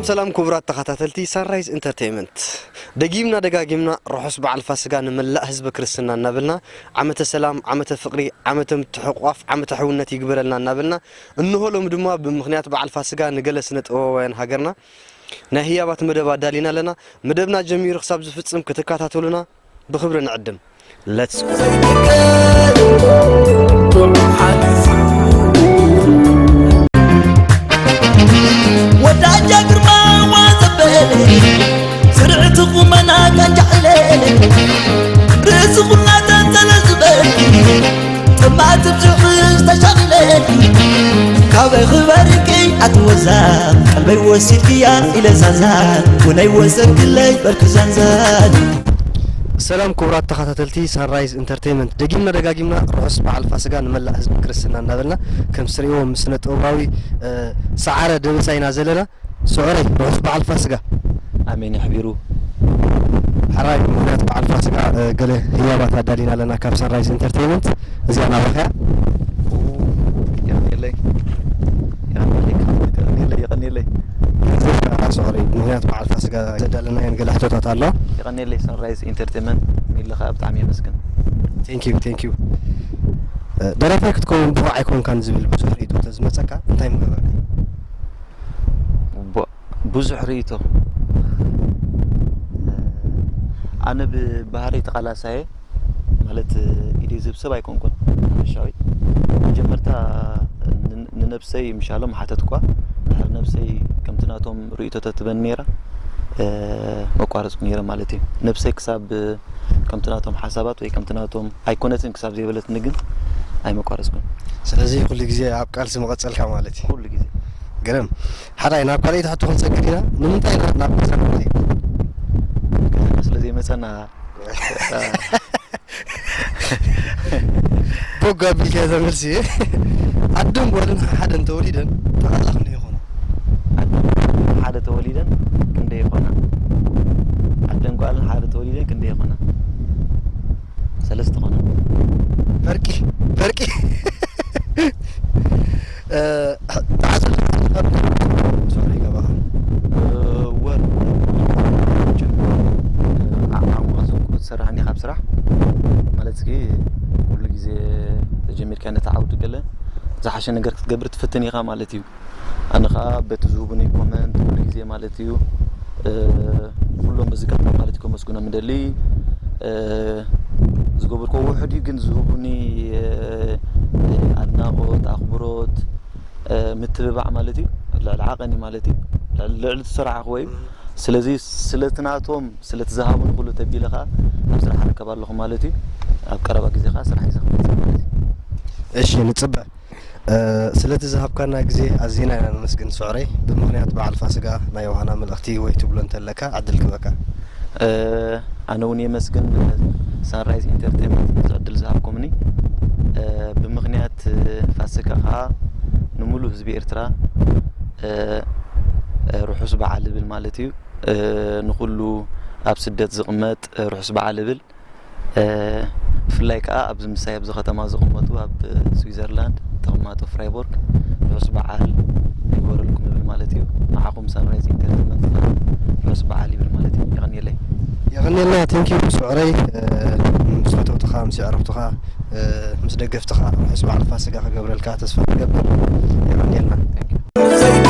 ሰላም ክቡራት ተኸታተልቲ ሳንራይዝ ኢንተርቴይመንት፣ ደጊምና ደጋጊምና ርሑስ በዓል ፋሲጋ ንመላእ ህዝበ ክርስትና እናበልና፣ ዓመተ ሰላም፣ ዓመተ ፍቕሪ፣ ዓመተ ምትሕቑቋፍ፣ ዓመተ ሕውነት ይግበረልና እናበልና፣ እንሆ ሎም ድማ ብምኽንያት በዓል ፋሲጋ ንገለ ስነ ጥበባውያን ሃገርና ናይ ህያባት መደብ ኣዳሊና ኣለና። መደብና ጀሚሩ ክሳብ ዝፍጽም ክትከታተሉና ብኽብሪ ንዕድም። Let's go። ወዳጃ ግርማ ዋዘበለ፣ ስርዕቲ ቁመና ቀንጃዕለ፣ ርእሲ ኩላ ተንጠለ ዝበል፣ ጥማት ብዙሕ ዝተሻቕለ፣ ካበይ ክበርቂ ኣትወዛ፣ ቀልበይ ወሲድክያ ኢለ ዛዛን፣ ውነይ ወሰንክለይ በርክ ዛንዛን። ሰላም ክቡራት ተኸታተልቲ ሳንራይዝ ኢንተርቴይመንት፣ ደጊምና ደጋጊምና ርሑስ በዓል ፋሲጋ ንመላእ ህዝቢ ክርስትና እናበልና፣ ከም ስሪእዎ ምስ ስነ ጥበባዊ፣ እ፣ ሰዓረ ደበሳይ ኢና ዘለና። ስዑረይ ርሑስ በዓል ፋሲጋ። ኣሜን የሕቢሩ። ሕራይ ብምኽንያት በዓል ፋሲጋ፣ እ፣ ገለ ህያባት ኣዳሊና ኣለና ካብ ሳንራይዝ ኢንተርቴይመንት። እዚኣ ናባኻ እያ። የቐንየለይ። የቐንየለይ። የቐንየለይ። ስዑረይ ብምኽንያት በዓል ፋሲጋ ዘዳለናየን ገለ ሕቶታት ኣለዋ። የቐንየለይ ሳንራይዝ ኢንተርቴይመንት፣ ሚለ ኸኣ ብጣዕሚ የመስግን። Thank you፣ thank you። እ፣ ደራፋይ ክትከውን ብቑዕ ኣይኮንካን ዝብል ብዙሕ ርእይቶ ተዝመጸካ እንታይ ምገበርካ? ቡ-፣ ብዙሕ ርእይቶ። እ፣ ኣነ ብባህረይ ተቓላሳየ፣ ማለት ኢደይ ዝህብ ሰብ ኣይኮንኩን። ሓፈሻዊ መጀመርታ ን-፣ ንነብሰይ ምሻሎም ሓተትኳ። ድሕሪ ነብሰይ ከምቲ ናቶም ርእይቶ ተትበኒ ነይራ፣ እ፣ መቋረጽኩ ነይረ ማለት እዩ። ነብሰይ ክሳብ ከምቲ ናቶም ሓሳባት ወይ ከምቲ ናቶም ኣይኮነትን ክሳብ ዘይበለትኒ ግን ኣይመቋረጽኩን። ስለዚ ኩሉ ግዜ ኣብ ቃልሲ ምቐጸልካ ማለት እዩ። ኩሉ ግዜ። ግርም። ሓራይ ናብ ካልኣይቲ ሕቶ ክንሰግር ኢና። ንምንታይ ኢና ናብ ገዛ ንኸይድ? ስለ ዘይመጸና። ቦግ ኣቢልካ እዛ መልሲ። ኣደን ጓልን ሓደ እንተወሊደን ጠቕላላ ክንደይ ይኾና? ኣደን ጓልን ሓደ ተወሊደን ክንደይ ይኾና? ኣደን ጓልን ሓደ ተወሊደን ክንደይ ይኾና? ሰለስተ ኾና። በርቂ፣ በርቂ። እ፣ ተዓዘብቲ ሓዝኻ ብደንቢ ሶሪ ገባኻ። እ፣ ወር ጀምሮ፣ እ፣ ዓ-፣ ዓቕምኻ ዘውቅዑ ትሰርሕ እንዲኻ ኣብ ስራሕ። ማለት እስኪ ኩሉ ግዜ ተጀሚርካ ነቲ ዓውዲ ገለ ዝሓሸ ነገር ክትገብር ትፍትን ኢኻ ማለት እዩ። ኣነ ኸኣ በቲ ዝህቡኒ ኮመንት ኩሉ ግዜ ማለት እዩ፣ እ፣ ኩሎም በዚ ቀጥታ ማለት እዩ ከመስግኖም እደሊ። እ፣ ዝገበርክዎ ውሑድ እዩ፣ ግን ዝህቡኒ፣ እ፣ ኣድናቖት፣ ኣኽብሮት፣ እ፣ ምትብባዕ ማለት እዩ ልዕሊ ዓቐን እዩ ማለት እዩ። ልዕሊ፣ ልዕሊ ዝሰራሕኽዎ እዩ። እም። ስለዚ ስለቲ ናቶም፣ ስለቲ ዝሃቡኒ ኩሉ ተቢለ ኸኣ ኣብ ስራሕ እርከብ ኣለኹ ማለት እዩ። ኣብ ቀረባ ግዜ ኸኣ ስራሕ ሒዘ ክመጽእ ማለት እዩ። እሺ፣ ንጽበ። እ፣ ስለቲ ዝሃብካና ግዜ ኣዚና ኢና ነመስግን ስዑረይ። ብምኽንያት በዓል ፋሲጋ ናይ ዮሃና መልእኽቲ ወይ ትብሎ እንተለካ ዕድል ክበካ። እ፣ ኣነ እውን የመስግን ሳንራይዝ ኢንተርቴይንመንት ነዚ ዕድል ዝሃብኩምኒ። እ፣ ብምኽንያት ፋሲጋ ኸኣ ንምሉእ ህዝቢ ኤርትራ፣ እ፣ እ፣ ርሑስ በዓል እብል ማለት እዩ። እ፣ ንኹሉ ኣብ ስደት ዝቕመጥ፣ እ፣ ርሑስ በዓል እብል። እ፣ ብፍላይ ከኣ ኣብዚ ምሳይ ኣብዚ ከተማ ዝቕመጡ ኣብ ስዊዘርላንድ ተቐማጦ ፍራይቦርግ ርሑስ በዓል ይግበረልኩም እብል ማለት እዩ። ንዓኹም ሳንራይዝ ኢንተርቴይንመንት ከኣ ርሑስ በዓል ይብል ማለት እዩ። የቐንየለይ። የቐንየልና። ቴንኪዩ ስዑረይ፣ እ፣ ምስ ፈተውትኻ፣ ምስ የዕሩኽትኻ፣ እ፣ ምስ ደገፍትኻ ርሑስ በዓል ፋሲጋ ክገብረልካ ተስፋ ንገብር። የቐንየልና። ቴንኪዩ።